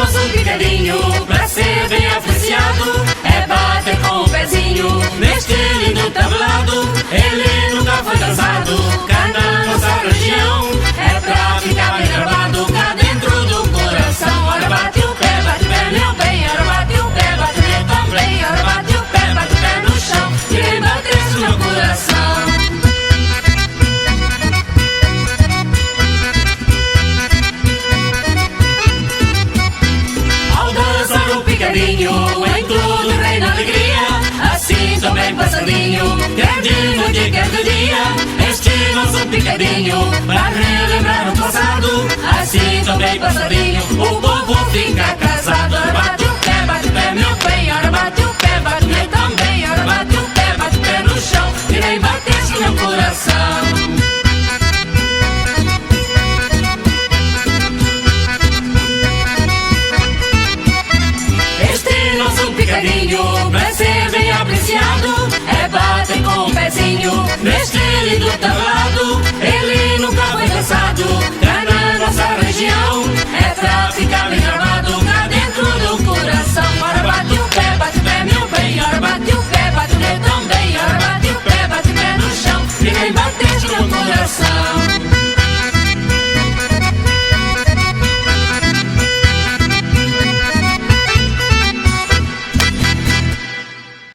nosso picadinho, pra ser bem apreciado, é bater com o pezinho neste lindo tablado. Ele nunca foi dançado, cá na nossa região, é pra ficar bem gravado cá dentro do coração. Ora bate o pé, bate o pé, meu bem, ora bate o pé, bate o pé também, ora bate o pé, bate o pé no chão, que bate no meu coração. Ao dançar o picadinho, em tudo reina alegria. Assim também passadinho, quer de noite, quer de dia. Este nosso picadinho, pra relembrar o passado. Assim também passadinho, o povo fica casado. Ora bate o pé, bate o pé, meu bem. Ora bate o pé, bate o pé também. Ora bate o pé, bate o pé no chão, que nem bateste no meu coração. Este nosso picadinho, pra ser bem apreciado, é bater com o pezinho neste lindo.